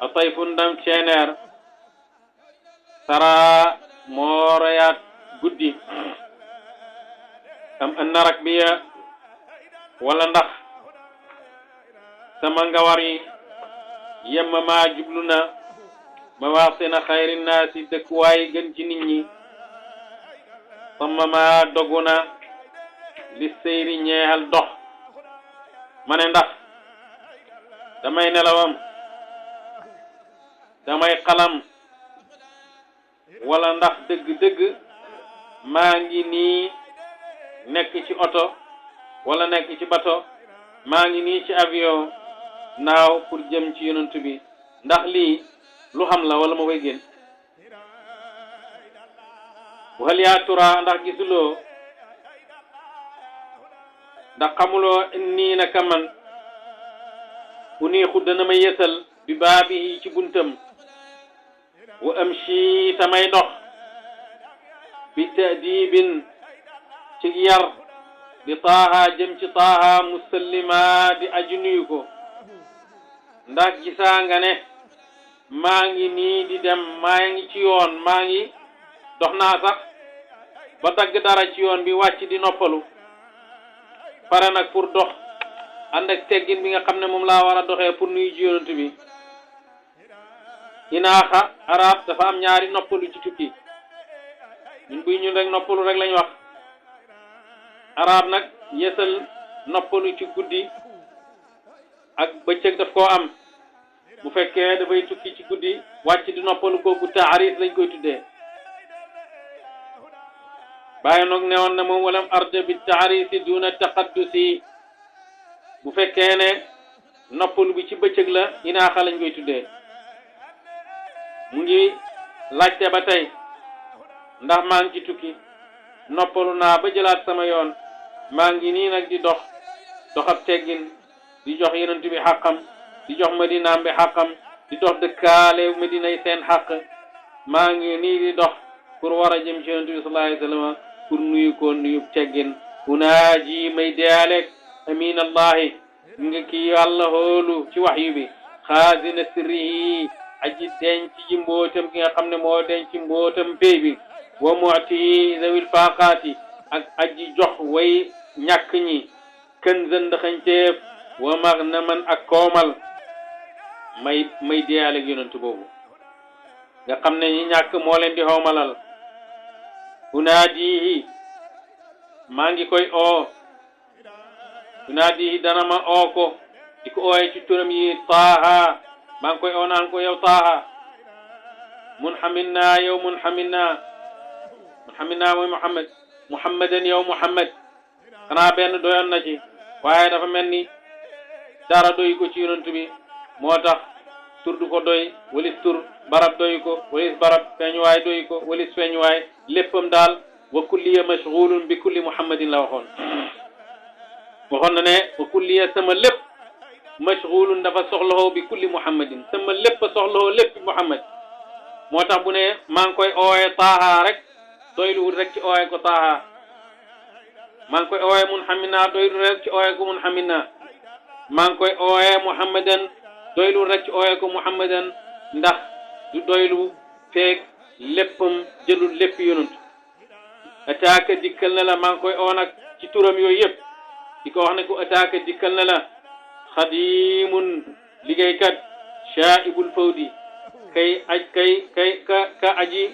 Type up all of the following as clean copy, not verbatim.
a tayfun ndam ceeneer sara moorayaat guddi am anna rakbiya wala ndax sama ngawar yi yemma maa jublu na ma waxsina xayri naasi dëkkuwaay gën ci nit ñi sama maa dogu na li seyri ñeexal dox ma ne ndax damay nelawam damay xalam wala ndax dëgg-dëgg maa ngi nii nekk ci oto wala nekk ci bato maa ngi nii ci avion naaw pour jëm ci yonent bi ndax lii lu xam la wala ma koy génn waxal yaa tura ndax gisuloo ndax xamuloo nii naka man u niixu dana ma yesal bi baabi ci buntam wa amshi tamay dox bi ta'dibin ci yar di taaha jëm ci taaha musallima di aju nuyu ko ndax gisaa nga ne maa ngi nii di dem maa ngi ci yoon maa ngi dox naa sax ba dagg dara ci yoon bi wàcc di noppalu pare nag pour dox ànd ak teggin bi nga xam ne moom laa war a doxee pour nuyu ji yonent bi inaaxa arab dafa am ñaari noppalu ci tukki ñun buy ñun rek noppalu rek lañ wax arab nag yeesal noppalu ci guddi ak bëccëg daf koo am bu fekkee dafay tukki ci guddi wàcc di noppalu kooku taaris lañ koy tuddee bàyyi noog ne woon na moom walam arde bi taarisi duna taqaddusi bu fekkee ne noppalu bi ci bëccëg la inaaxa lañ koy tuddee mu ngi laajte ba tey ndax maa ngi ci tukki noppalu naa ba jëlaat sama yoon maa ngi nii nag di doxab teggin di jox yonent bi xàqam di jox madinaam bi xàqam di dox dëkkaale madina yi seen xàq maa ngi nii di dox pour war a jëm ci yonent bi sallallahu alayhi wa sallam pour nuyu ko nuyu teggin unaaji may dealeeg amin allahi nga ki yàlla xoolu ci waxyu bi xaazina sirrihi aji denc ji mbootam ki nga xam ne moo denc mbootam pay bi wa mu'ti zawil faqaati ak aji jox way ñàkk ñi kën zënd xañteef wa magnaman ak koomal may dealeeg yonent boobu nga xam ne ñi ñàkk moo leen di xoomalal unaadihi maa ngi koy oo unaadihi dana ma oo ko di ko ooye ci turam yi taaha maa ngi koy oo naan ko yow taaha munhamina yow munhamina mooy muhammad muhammadan yow muhammad xanaa benn doyoon na ci waaye dafa mel ni dara doy ko ci yonent bi moo tax tur du ko doy walis tur barab doy ko walis barab feeñuwaay doy ko walis feeñuwaay léppam daal wa kulliya mashghulun bi kulli muhammadin la waxoon na ne wa kulliya sama lépp mashghulun dafa soxlawoo bi kulli muhammadin sama lépp soxlawoo lépp muhammad moo tax bu ne maa ngi koy ooye taaha rek doyluwul rek ci ooye ko taaha maa ngi koy ooye munhamina doylu rek ci ooye ko munhamina maa ngi koy ooye muhammadan doylu rek ci ooye ko muhammadan ndax du doylu feek léppam jëlul lépp yonent ataaka dikkal na la maa ngi koy oo nag ci turam yooyu yëpp di ko wax ne ko ataaka dikkal na la xadimun liggéeykat shaa'ibul fawdi ka aji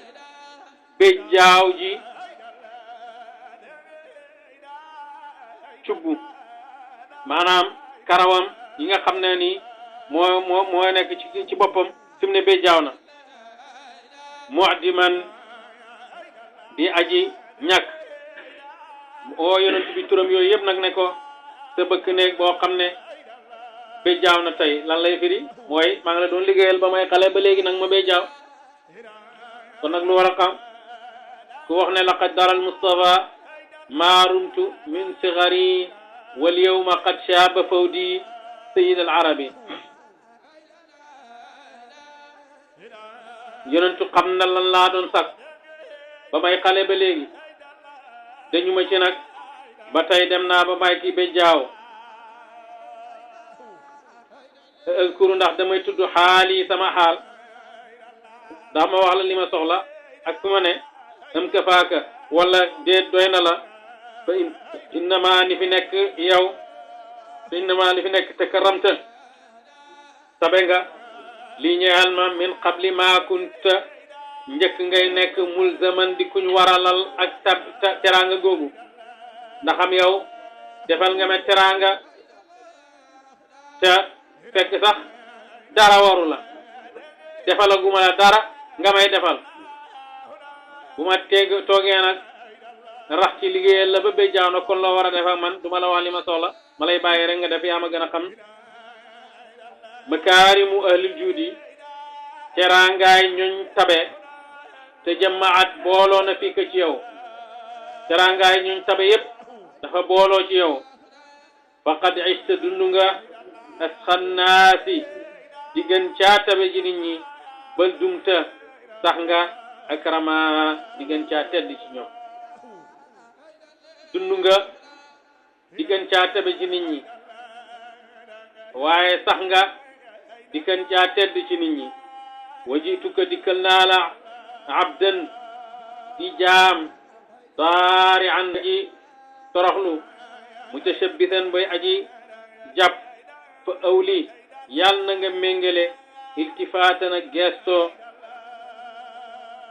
béjjaaw ji cubbu maanaam karawam yi nga xam ne ni moo nekk ci boppam fi mu ne béjjaaw na mu'diman di aji ñàkk oo yonent bi turam yooyu yëpp nag ne ko sa bëkk néeg boo xam ne béjjaaw na tey lan lay firi mooy maa ngi la doon liggéeyal ba may xale ba léegi nag ma béjjaaw kon nag lu war a xam ku wax ne laqad daral Mustafa maa rumtu min sigari wal yawma qad shaaba fawdi sayyid al arabi yonentu xam na lan laa doon sax ba may xale ba léegi dañu ma ci nag ba tey dem naa ba may ki béjjaaw azkuru ndax damay tudd xaali sama xaal ndax ma wax la li ma soxla ak fi ma ne am kafaaka wala déet doy na la fa innama li fi nekk yow fa innama li fi nekk te karamta tabe nga li ñeexal ma min qabli ma kunta njëkk ngay nekk mulzaman di kuñ waralal ak teraanga googu ndaxam yow defal nga ma teraanga te fekk sax dara waru la defalaguma la dara nga may defal bu ma toogee nag rax ci liggéeyal la ba béy jaaw na kon loo war a def ak man duma la wax li ma soxla ma lay bàyyi rek nga def yaa ma gën a xam makaarimu ahlil juudi teraangaay ñuñ tabe te jamaat booloo na fii ko ci yow teraangaay ñuñ tabe yépp dafa booloo ci yow faqad ista dund nga asxannaasi di gën caa tabe ji nit ñi bal dumta sax nga akrama di gën caa tedd ci ñoom dund nga di gën caa tabe ci nit ñi waaye sax nga di gën caa tedd ci nit ñi wajituka dikkal naa la abdan di jaam daari an aji toroxlu mutashabbisan boy aji jàpp fa awli yàlla na nga méngale iltifaatan ak gesto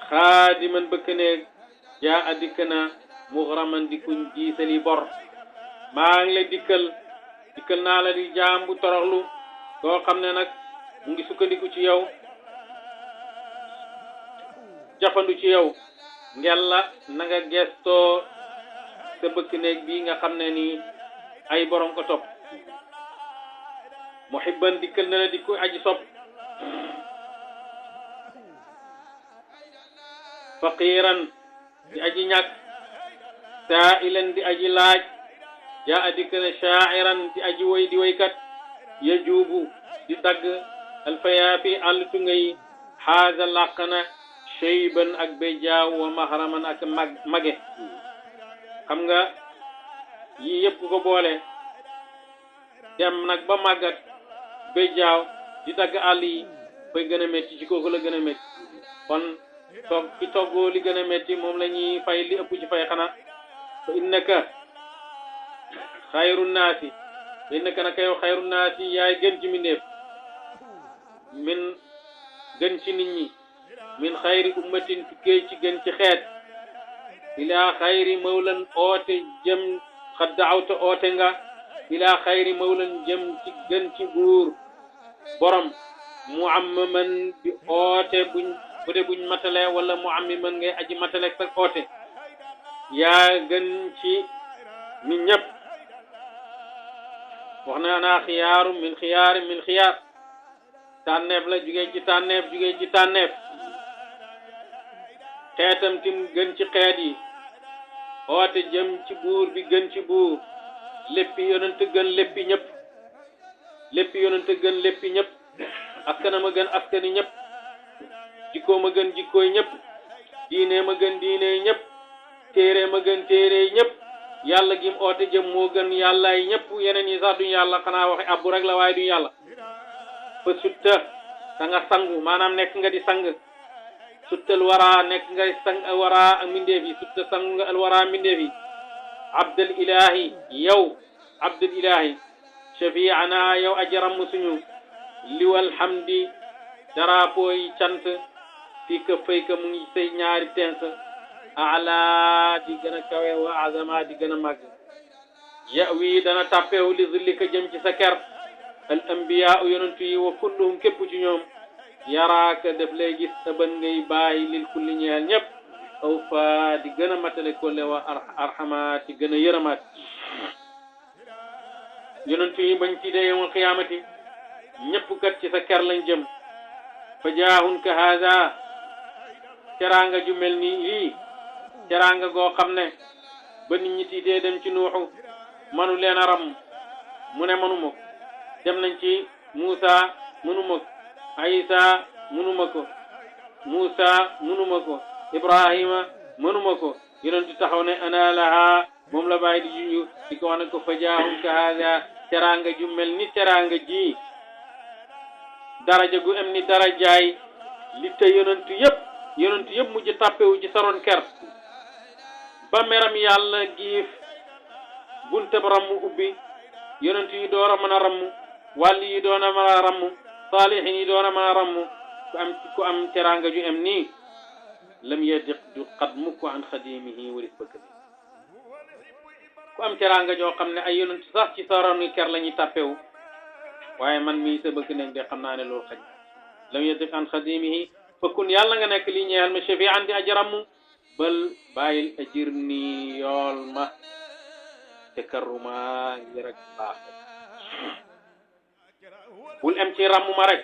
xaadiman bëkk neeg jaa a dikk na muxraman di kuñ jiisali bor maa ngi la dikkal naa la di jaam bu toroxlu koo xam ne nag mu ngi sukkandiku ci yow jafandu ci yow ngel la na nga gestoo sa bëkk neeg bii nga xam ne nii ay borom ko topp muhibban dikkal na la di ko aji sopp faqiran di aji ñàkk saailan di aji laaj jaa a dikk na shaa'iran di aji woy di woykat yajuubu di dagg alfayaafi àll tungay xaaza làq na shayban ak béjaaw wa mahraman ak mage xam nga yii yëpp ko boole dem nag ba màggat béjaaw di dagg àll yi fay gën a métti ci kooku la gën a métti kon ki toggoo li gën a métti moom la ñuy fay li ëpp ci fay xanaa fa innaka xayru naasi fa innaka naka yow xayru naasi yaay gën ci mbindéef min gën ci nit ñi min xayri ummatin tukkee ci gën ci xeet ilaa xayri mawlan oote jëm xad daawta oote nga ilaa xayri mawlan jëm ci gën ci buur borom muammaman bi oote bu dee buñ matale wala muammiman ngay aji matale sa oote yaa gën ci nit ñëpp wax na naa xiyaaru min xiyaarin min xiyaar tànneef la jugee ci tànneef xeetam tim gën ci xeet yi oote jëm ci buur bi gën ci buur léppi yonent gën léppi ñëpp askanam a gën askani ñëpp jikkoo ma gën jikkooy ñëpp diine ma gën diine ñëpp téere ma gën téere ñëpp yàlla gim oote jëm moo gën yàlla yi ñëpp yeneen yi sax duñu yàlla xanaa waxe abbu rek la waaye duñu yàlla fa sutta da nga sangu maanaam nekk nga di sang suttal waraa nekk nga di sang waraa ak mbindeef yi sutta sang nga al waraa mbindeef yi abdul ilahi yow abdul ilahi shafi'ana yow ajaram suñu liwal hamdi daraapo yi cant fii ka fay ka mu ngi say ñaari tens ala di gën a kawe wa azama di gën a màgg ya wi dana tàppeewu li zillika jëm ci sa ker al anbiya yonentu yi wa kulluhum képp ci ñoom yaraaka def lay gis sa bën ngay bàyyi lil kulli ñeel ñëpp aw fa di gën a matale kolle wa arxama di gën a yërëmaat yonentu yi bañ ci dee yawmal qiyaamati ñëpp kat ci sa ker lañ jëm fa jaahun ka haza teraanga ju mel ni lii teraanga goo xam ne ba nit ñi tiitee dem ci nuuxu manu leen a ram mu ne manuma ko dem nañ ci Muusa mënuma ko Isa mënuma ko Muusa mënuma ko Ibrahima mënuma ko yonentu taxaw ne ana laha moom la bàyyi di junju di ko wax ne ko fa jaahun ka haza teraanga ju mel ni teraanga ji daraja gu am ni darajaay li te yonentu yëpp mujj tàppewu ci saroon ker ba meram yàlla giif buntab ramm ubbi yonentu yi door a mën a ramm wàlli yi doon a mën a ramm saalihin yi doon a mën a ramm ku am teraanga ju am nii lam yadiq du xat mukk an xadimihi walis bëkk bi ku am teraanga joo xam ne ay yonent sax ci saroon ker la ñuy tàppewu waaye man mii sa bëgg nañ de xam naa ne loolu xaj lam yadiq an xadimihi fakun yàlla nga nekk li ñeel ma shafi andi ajaramu bal bàyyil ajir ni yool ma te karruma ngir ak baax bul am ci ramm ma rek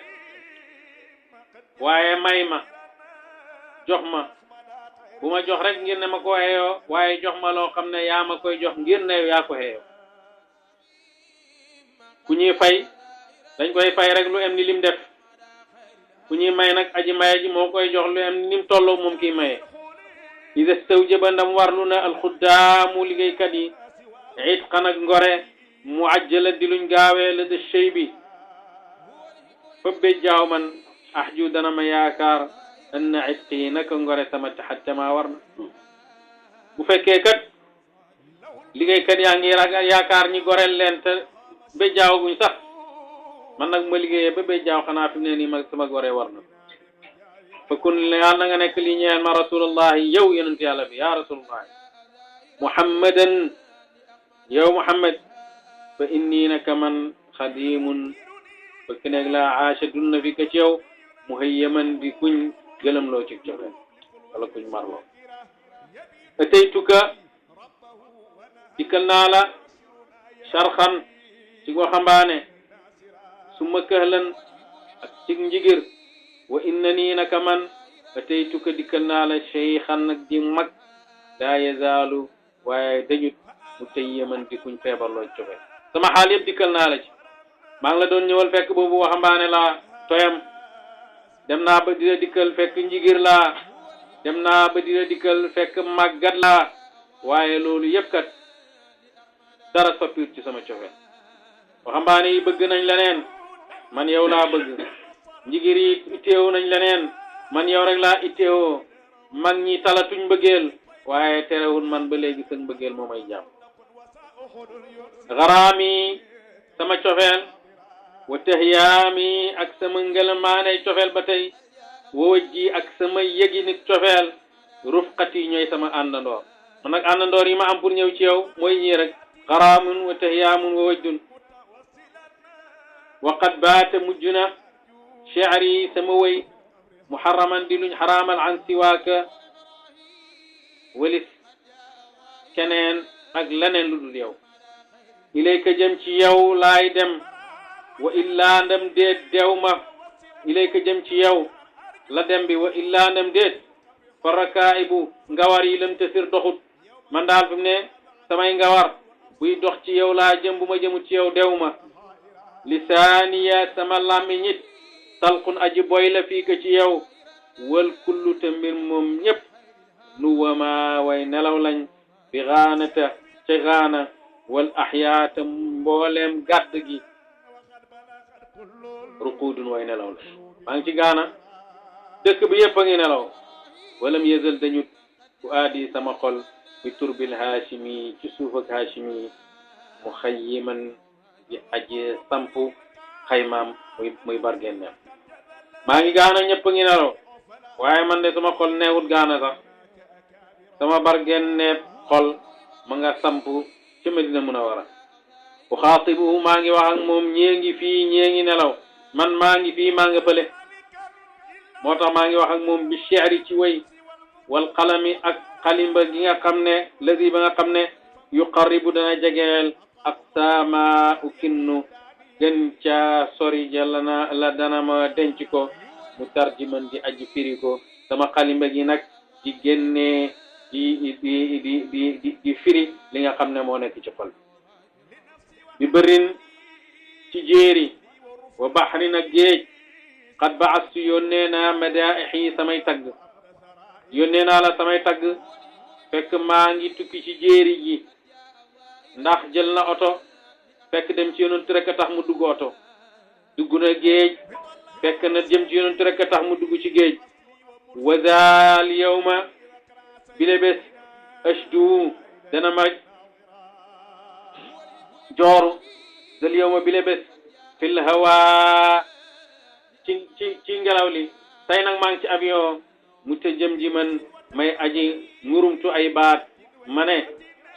waaye may ma jox ma bu ma jox rek ngir ne ma ko xeeyoo waaye jox ma loo xam ne yaa ma koy jox ngir ne yaa ko xeeyoo ku ñuy fay dañ koy fay rek lu am ni lim def ku ñuy may nag aji maye ji moo koy jox lu am ni lim tolloo moom kiy maye ida stawjaba ndam warlu na alxuddaamu liggéeykat yi itqan ak ngore mu ajjala di luñ gaawee la de chey bi fa bejjaaw man ahju dana ma yaakaar anna itqi naka ngore sama taxattama war na bu fekkee kat liggéeykat yaa ngi yaakaar ñi goreel leen te bejjaaw guñ sax man nag ma liggéeyee ba bejjaaw xanaa fi mu ne nii ma sama gore war na fa kun yàlla nga nekk li ñeel ma rasulullahi yow yonent yàlla bi ya rasulullahi muhammadan yow muhammad fa inni naka man xadimun bëkk neeg la aasha dunna fi ka ci yow muhayyaman di kuñ gëlëm loo ci cofe wala kuñ marloo ataytuka dikkal naa la sharxan ci waxambaane summa kahlan ak ci njigir wa innani naka man ataytuka dikkal naa la cheykhan nag di mag daa yazaalu waaye dañut mutayyaman di kuñ feebarloo cofe sama xaal yëpp dikkal naa la ci maa ngi la doon ñëwal fekk boobu waxambaane laa toyam dem naa ba dina dikkal fekk njigir laa dem naa ba dina dikkal fekk màggat laa waaye loolu yëpp kat dara soppiwut ci sama cofe waxambaane yi bëgg nañ leneen man yow laa bëgg njigir yi itteewu nañ leneen man yow rek laa itteewoo mag ñi talatuñ bëggeel waaye terewul man ba léegi seen bëggeel moo may jàmm xaraami sama cofeel wa tahyaami ak sama ngëlmaanay cofeel ba tey woo ji ak sama yëgi nit cofeel rufqati ñooy sama àndandoor man nag àndandoor yi ma am pour ñëw ci yow mooy ñii rek xaraamun wa tahyaamun wa wajdun waqad baata mujj na shi'ri sama wëy muharraman di luñ xaraamal an siwaaka walis keneen ak leneen lu dul yow ilayka jëm ci yow laay dem wa illaa ndam déet dew ma ilayka jëm ci yow la dem bi wa illaa ndam déet fa rakaibu ngawar yi lam tasir doxut man daal fi mu ne samay ngawar buy dox ci yow laa jëm bu ma jëmut ci yow dew ma lisaaniya sama làmmi ñit talqun aji boy la fii ka ci yow wal kullu te mbir moom ñëpp nu wama way nelaw lañ bi xaanata ca xaana wal axyaata mbooleem gàdd gi ruqudun way nelaw la maa ngi ci gaana dëkk bi yëpp a ngi nelaw walam yëzal dañut fu aadi sama xol bi turbil haashimi ci suuf ak haashimi mu xayyiman di aji sampu xaymaam muy bargenneem maa ngi gaana ñëpp a ngi nelaw waaye man de sama xol neewut gaana sax sama bargenneeb xol ma nga sampu ci Madina Munawara bu xaatibuhu maa ngi wax ak moom ñee ngi fii ñee ngi nelaw man maa ngi fii maa nga fële moo tax maa ngi wax ak moom bi shi'ri ci way wal qalami ak xalimba gi nga xam ne ladi ba nga xam ne yuqarribu dana jegeel ak sama ukinnu gën ca sori jàllana la dana ma denc ko mu tarjiman di aji firi ko sama xalimba gi nag di génnee di firi li nga xam ne moo nekk ci xol bi bërin ci jéeri wa baxrin ak géej xat baastu yónnee naa madaaixi samay tagg yónnee naa la samay tagg fekk maa ngi tukki ci jéeri ji ndax jël na oto fekk dem ci yonent rek a tax mu dugg oto dugg na géej fekk na jëm ci yonentu rek tax mu dugg ci géej wazal yawma bile bés ashdu dana ma jooru zal yawma bile bés fil hawa ci ngelaw li tey nag maa ngi ci avion mu te jëm ji man may aji ngurumtu ay baat ma ne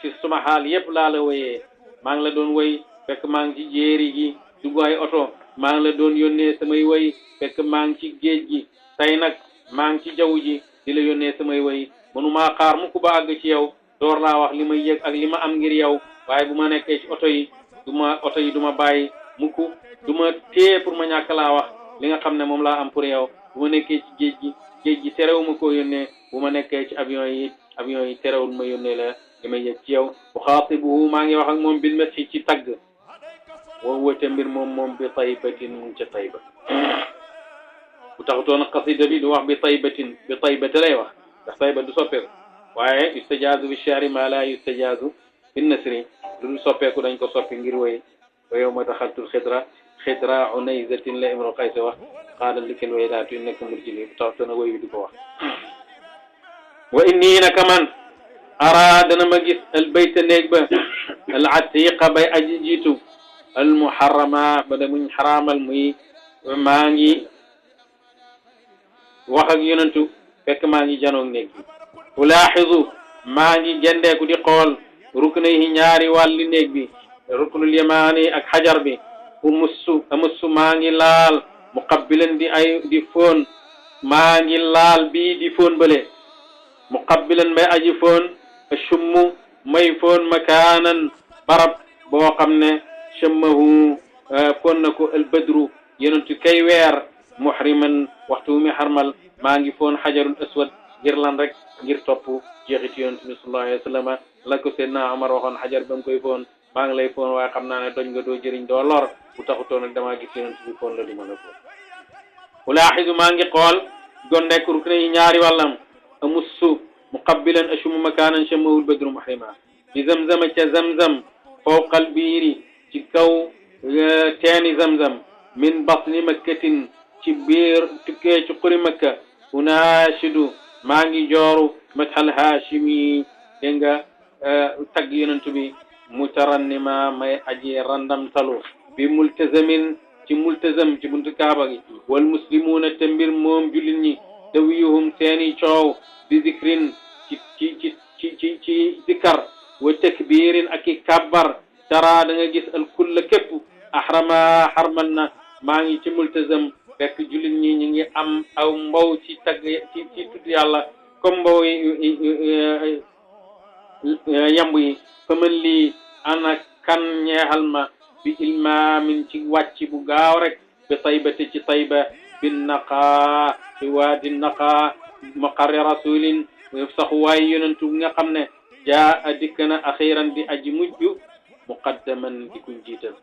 ci suma xaal yépp laa la woyee maa ngi la doon woy fekk maa ngi ci jéeri gi dugg ay oto maa ngi la doon yónnee samay woy fekk maa ngi ci géej gi tey nag maa ngi ci jaww ji di la yónnee samay woy mënumaa xaar mu ko ba àgg ci yow door laa wax li ma yëg ak li ma am ngir yow waaye bu ma nekkee ci oto yi du ma bàyyi mukk du ma téye pour ma ñàkk laa wax li nga xam ne moom laa am pour yow bu ma nekkee ci géej gi terewul ma koo yónnee bu ma nekkee ci avion yi terewul ma yónnee la li may yëg ci yow bu xaatibuhu maa ngi wax ak moom bil masi ci tagg woo wëte mbir moom bi taybatin mu ca tayba bu taxutoon xasida bi du wax bi taybata lay wax ndax tayba du soppeeku waaye yustajaazu bi shi'ri ma la yustajaazu bin nasri lu soppeeku dañ ko soppi ngir woy wa yawma daxaltul xidra unayzatin la imru qays wax qaala likal waylaatu innaka murjili bu taxutoon woy wi du ko wax wa inni naka man ara dana ma gis al bayta néeg ba al atiqa bay aji jiitu al muharrama ba da muñ xaraamal muy maa ngi wax ak yonentu fekk maa ngi janoog néeg bi ulaaxizu maa ngi gendeeku di xool ruknayhi ñaari wàlli néeg bi ruknul yamaani ak xajar bi amussu maa ngi laal muqabbilan di foon maa ngi laal bii di foon bële muqabbilan may aji foon ashummu may foon makaanan barab boo xam ne chammahu foon na ko albadru yonentu kay weer muhriman waxtu mi xarmal maa ngi foon xajarul aswad ngir lan rek ngir topp jeexiti yonentu bi sallallahu alayhi wa sallam la ko Seydina Omar waxoon xajar ba mu koy foon maa ngi lay foon waaye xam naa ne doñ nga doo jëriñ doo lor bu taxutoon nag damaa gis yonentu bi foon la du mën a foon ulaaxidu maa ngi xool gondek rukne yi ñaari wàllam amussu muqabbilan ashumu makaanan chammahu albadru muhrima bi zamzama ca zamzam fawqal biiri ci kaw teeni zamzam min batni makkatin ci biir tukkee ci xuri makka unaashidu maa ngi jooru madhal haashimi dégg nga tagg yonentu bi mutarannima may aji randamtalu bi multazamin ci multazam ci buntu kaaba gi wal muslimuuna te mbir moom jullit ñi dawiyuhum seeni coow bi zikrin ci zikar wa takbirin ak i kabbar tara da nga gis al kulla képp ahrama xarmal na maa ngi ci multazam fekk jullit ñi ñu ngi am aw mbaw ci tagg ci tudd yàlla comme mbaw yamb yi fa man lii ana kan ñeexal ma bi ilmaamin ci wàcc bu gaaw rek bi taybati ci tayba bin naqa ci waadi naqa maqarri rasulin saxuwaay yonentu nga xam ne jaa dikk na axiran di aji mujj muqaddaman di kuñ jiital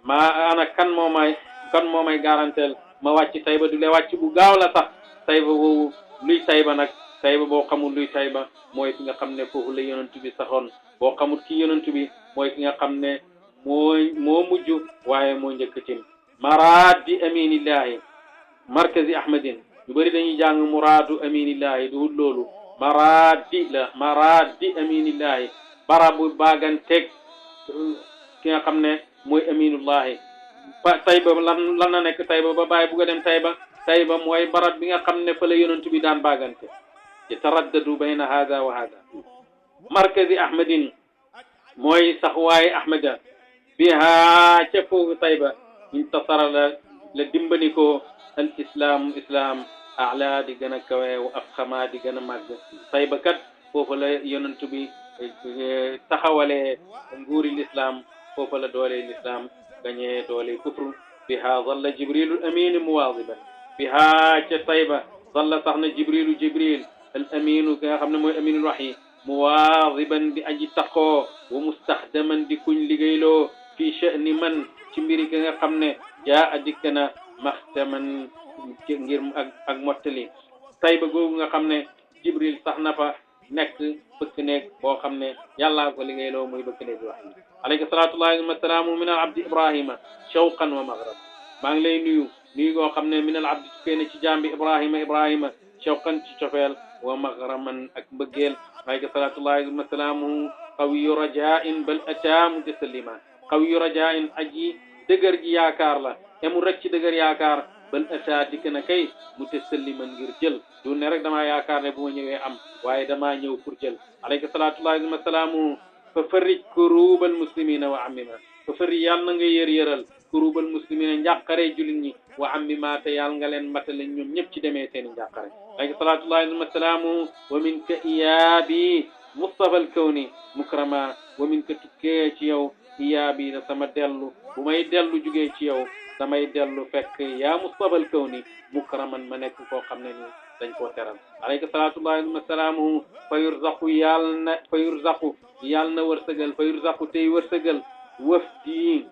maa ana kan moo may garanteel ma wàcc tayba du le wàcc bu gaaw la sax tayba boobu luy tayba nag tayba boo xamul luy tayba mooy ki nga xam ne foofu la yonentu bi saxoon boo xamul ki yonentu bi mooy ki nga xam ne moo mujj waaye moo njëkk tim maraadi aminillahi markazi ahmadin ñu bëri dañuy jàng muraadu aminillahi du loolu maraadi aminillahi barabu baaganteeg ki nga xam ne mooy aminullahi tayba lan na nekk tayba ba bàyyi bugg a dem tayba mooy barab bi nga xam ne fa la yonentu bi daan baagante yataraddadu bayna hada wa hada markazi ahmadin mooy saxwaay ahmada biha ca foofu tayba intasara la dimbali ko al islam ala di gën a kawe wa afxama di gën a màgg tayba kat foofu la yonentu bi taxawalee nguuri l'islam foofu la doole l'islam gañee doole kufru biha zalla jibrilu amin muwaziban biha ca tayba zalla sax na jibril al aminu ki nga xam ne mooy aminul wahyi muwaziban di aji taqoo wa mustaxdaman di kuñ liggéeyloo fi sha'ni man ci mbiri ki nga xam ne jaa dikk na maxtaman ngir ak mottali tayba googu nga xam ne jibril sax na fa nekk bëkk néeg boo xam ne yàllaa ko liggéeyloo muy bëkk néeg wax yi alayka salatullahi wa salaamu min al abdi ibrahima shawqan wa maghrab maa ngi lay nuyu nuyu goo xam ne min al abdi tukkee na ci jaam bi ibrahima shawqan ci cofeel wa maghraman ak mbëggeel alayka salatullahi wa salaamuhu qawiyu rajain bal ataa mutasallima qawiyu rajain aji dëgër ji yaakaar la emu rek ci dëgër yaakaar bal ataa dikk na kay mutasalliman ngir jël du ne rek damaa yaakaar ne bu ma ñëwee am waaye damaa ñëw pour jël alayka salatullahi wa salaamuhu fa farij kurubal muslimina wa amima fa farij yàlla na nga yër-yëral kurubal muslimina njàqare jullit ñi wa amima te yàlla nga leen matale ñoom ñëpp ci demee seeni njàqare alayka salatullahi wa salaamuhu wa minka iyaabi mustafa alkawni mukrama wa minka tukkee ci yow iyaabi da sama dellu bu may dellu jugee ci yow damay dellu fekk yaa mustafa alkawni mukraman ma nekk koo xam ne ni dañ koo teral alayka salatullahi wa salaamuhu fa yurzaqu yàlla na wërsëgal fa yurzaqu tey wërsëgal wafdi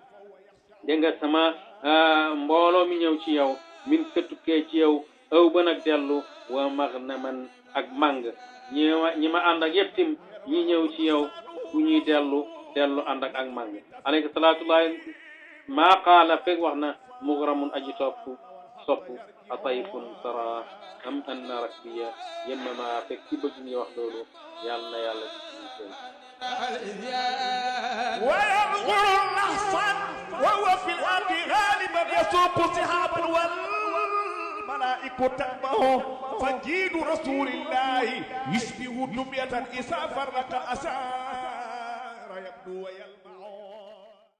dégg nga sama mbooloo mi ñëw ci yow min ka tukkee ci yow aw ba nag dellu wa maghnaman ak màng ñi ma ànd ak yëpp tim ñi ñëw ci yow ku ñuy dellu ànd ak màng alayka salatullahi maa qaala fekk wax na mughramun aji sopp atayfun sara am anna rakbiya yemma ma fekk ci bëgg ñi wax loolu yàlla na yàlla di وينظر الأحسن وهو في الأرض غالبا يسوق سحابا والملائكة تتبعه فجيد رسول الله يشبه دمية إذا فرق الأسار يبدو ويلمع